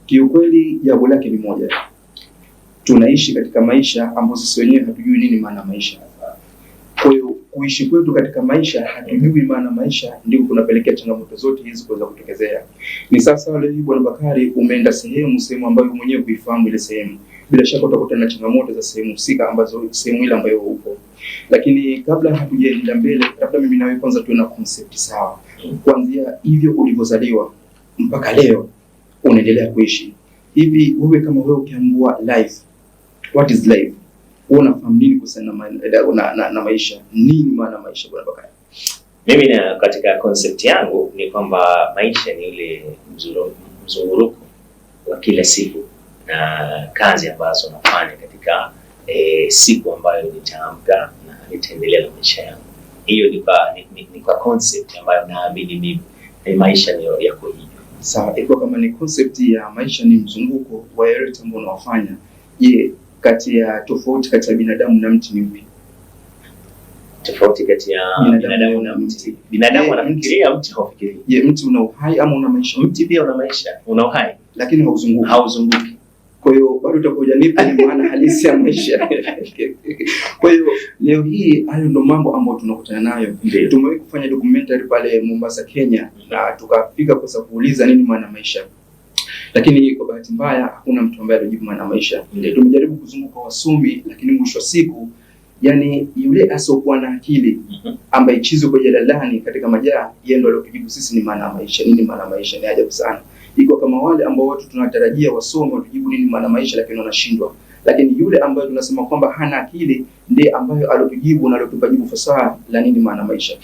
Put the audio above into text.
Kiukweli jambo lake ni moja, tunaishi katika maisha ambayo sisi wenyewe hatujui nini maana maisha. Kwa hiyo kuishi kwetu katika maisha hatujui maana maisha, ndio kunapelekea changamoto zote hizi kuweza kutokezea. Ni sasa leo hii Bwana Bakari, umeenda sehemu ambayo mwenyewe huifahamu ile sehemu, bila shaka utakutana na changamoto za sehemu husika ambazo sehemu ile ambayo upo. Lakini kabla hatujaenda mbele, labda mimi nawe kwanza tuwe na concept sawa, kuanzia hivyo ulivyozaliwa mpaka leo unaendelea kuishi hivi. Wewe kama wewe ukiambiwa life, what is life, wewe unafahamu nini kuhusiana na maisha? Nini maana maisha, Bwana Bakari? Mimi na katika concept yangu ni kwamba maisha ni ule mzunguruko wa kila siku na kazi ambazo nafanya katika siku ambayo nitaamka na nitaendelea na maisha yangu. Hiyo ni kwa concept ambayo naamini mimi ni maisha ni yako hivyo. Sawa, ikiwa kama ni concept ya maisha ni mzunguko wa yote ambao unawafanya, je, kati ya tofauti kati ya binadamu na mti ni upi? Tofauti kati ya binadamu na mti. Binadamu anafikiria, mti haufikirii. Je, mti una uhai ama una maisha? Mti pia una maisha, una uhai, lakini hauzunguki. Hauzunguki. Kwa hiyo bado utakuwa hujanipa ni maana halisi ya maisha. Kwa hiyo leo hii hayo ndo mambo ambayo tunakutana nayo. Tumewahi kufanya documentary pale Mombasa, Kenya, na tukafika kuweza kuuliza nini maana maisha, lakini kwa bahati mbaya hakuna mtu ambaye alijibu maana maisha. Tumejaribu kuzunguka wasomi, lakini mwisho wa siku, yani yule asiokuwa na akili ambaye chizi kwa jalalani katika majaa, yeye ndo aliotujibu sisi ni maana ya maisha. Nini maana ya maisha? Ni ajabu sana. Iko kama wale ambao watu tunatarajia wasome watujibu nini maana maisha, lakini wanashindwa. Lakini yule ambaye tunasema kwamba hana akili ndiye ambayo alotujibu na alotupa jibu fasaha la nini maana maisha.